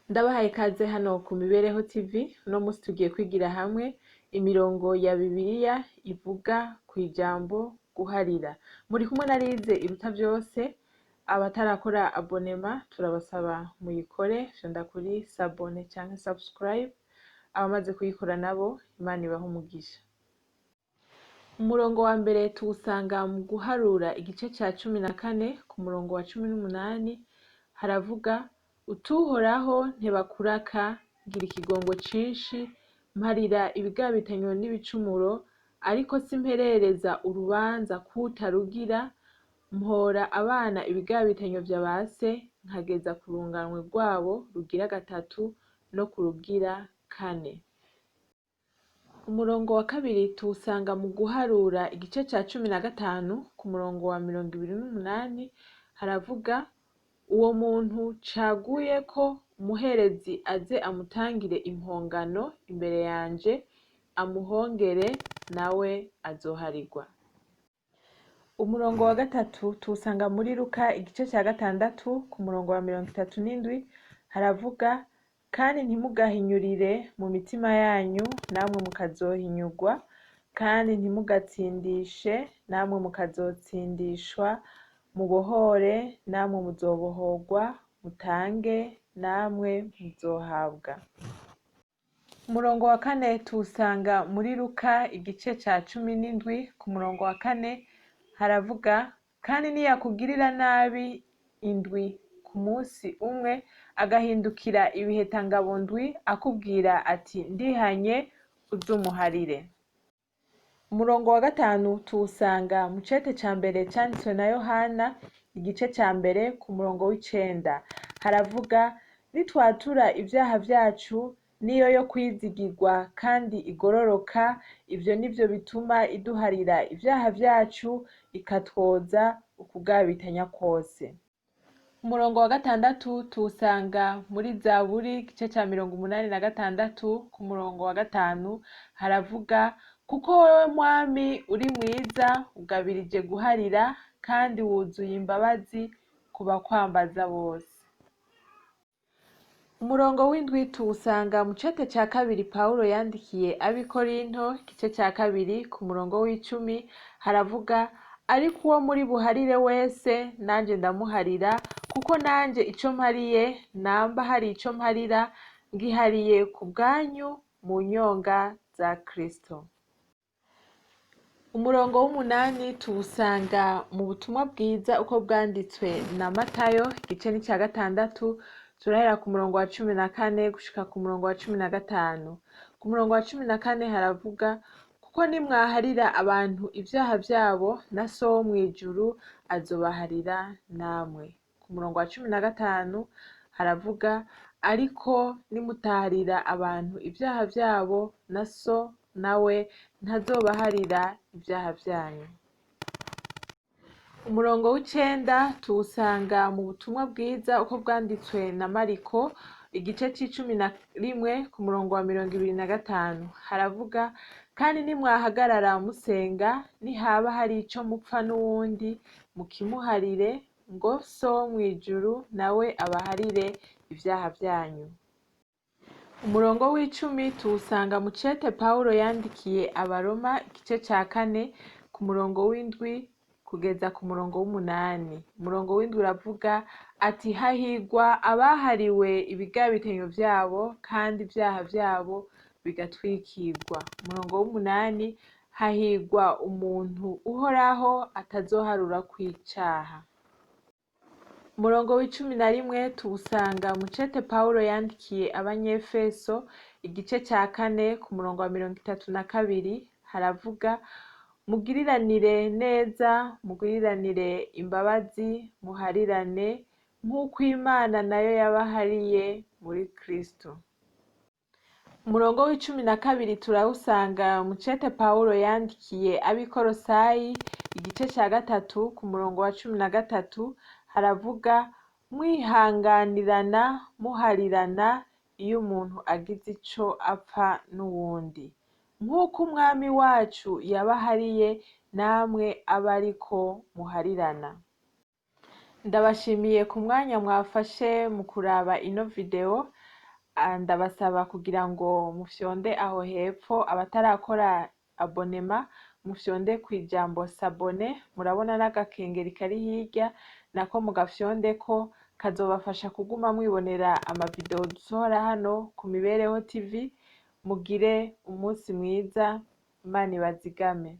Ndabahaye ikaze hano ku Mibereho TV. Uno musi tugiye kwigira hamwe imirongo ya Bibiliya ivuga kw'ijambo guharira. Muri kumwe na Lize iruta vyose. Abatarakora abonnement, turabasaba muyikore, fyonda kuri s'abonner canke subscribe. Abamaze kuyikora nabo, Imana ibahe umugisha. Umurongo wa mbere tuwusanga mu Guharura, igice ca 14, ku murongo wa 18. Haravuga uti: "Uhoraho ntebakuraka, ngira ikigongo cinshi, mparira ibigabitanyo n'ibicumuro, ariko simperereza urubanza k'utarugira, mpora abana ibigabitanyo vya ba se, nkageza ku runganwe rwabo rugira gatatu no ku rugira kane." Umurongo wa kabiri tuwusanga mu Guharura, igice ca 15, ku murongo wa 28. Haravuga: "Uwo muntu caguyeko, umuherezi aze amutangire impongano imbere yanje, amuhongere, nawe azoharirwa." Umurongo wa gatatu tuwusanga muri Luka, igice ca 6, ku murongo wa 37. Haravuga: "Kandi ntimugahinyurire mu mitima yanyu, namwe mukazohinyurwa, kandi ntimugatsindishe, namwe mukazotsindishwa, mubohore, namwe muzobohorwa, mutange, namwe muzohabwa." Umurongo wa kane tuwusanga muri Luka, igice ca 17, ku murongo wa 4. Haravuga: "Kandi niyakugirira nabi indwi ku munsi umwe, agahindukira ibihetangabo ndwi akubwira ati: 'Ndihanye,' uzumuharire." Umurongo wa gatanu tuwusanga mu cete ca mbere canditswe na Yohana, igice ca mbere, ku murongo w'9. Haravuga: "Nitwatura ivyaha vyacu, niyo yo kwizigirwa kandi igororoka, ivyo nivyo bituma iduharira ivyaha vyacu, ikatwoza ukugabitanya kwose." Umurongo wa gatandatu tuwusanga muri Zaburi, igice ca 86, ku murongo wa 5. Haravuga: "Kuko wewe Mwami uri mwiza, ugabirije guharira, kandi wuzuye imbabazi ku bakwambaza bose." Umurongo w'indwi tuwusanga mu cete ca kabiri Pawulo yandikiye ab'i Korinto, igice ca 2, ku murongo w'10. Haravuga: "Ariko uwo muri buharire wese, nanje ndamuharira, kuko nanje ico mpariye, namba hari ico mparira, ngihariye ku bwanyu mu nyonga za Kristo." Umurongo w'umunani tuwusanga mu Butumwa Bwiza uko bwanditswe na Matayo, igice ni ca 6. Turahera ku murongo wa 14 gushika ku murongo wa 15. Ku murongo wa 14 haravuga: "Kuko nimwaharira abantu ivyaha vyabo, na So wo mw'ijuru azobaharira namwe." Ku murongo wa 15 haravuga: "Ariko nimutaharira abantu ivyaha vyabo, na So nawe ntazobaharira ivyaha vyanyu." Umurongo w'icenda tuwusanga mu Butumwa Bwiza uko bwanditswe na Mariko, igice c'11, ku murongo wa 25. Haravuga: "Kandi nimwahagarara musenga, nihaba hari ico mupfa n'uwundi, mukimuharire, ngo So wo mw'ijuru nawe abaharire ivyaha vyanyu." Umurongo w'icumi tuwusanga mu cete Pawulo yandikiye Abaroma, igice ca 4, ku murongo w'indwi kugeza ku murongo w'umunani. Umurongo w'indwi uravuga ati: "Hahigwa abahariwe ibigabitanyo vyabo, kandi ivyaha vyabo bigatwikirwa." Umurongo w'umunani: "Hahigwa umuntu Uhoraho atazoharura kw'icaha." Umurongo w'11 tuwusanga mu cete Pawulo yandikiye Abanyefeso, igice ca 4, ku murongo wa 32. Haravuga: "Mugiriranire neza, mugiriranire imbabazi, muharirane, nk'uko Imana nayo yabahariye muri Kristo." Umurongo w'12 turawusanga mu cete Pawulo yandikiye ab'i Korosayi, igice ca 3, ku murongo wa 13. Haravuga: "Mwihanganirana, muharirana iyo umuntu agize ico apfa n'uwundi, nk'uko Umwami wacu yabahariye, namwe abe ariko muharirana." Ndabashimiye ku mwanya mwafashe mu kuraba ino video. Ndabasaba kugira ngo mufyonde aho hepfo, abatarakora abonnement mufyonde kw'ijambo s'abonner. Murabona n'agakengeri kari hirya, nako mugafyondeko, kazobafasha kuguma mwibonera amavideo dusohora hano ku Mibereho TV. Mugire umunsi mwiza, Imana ibazigame.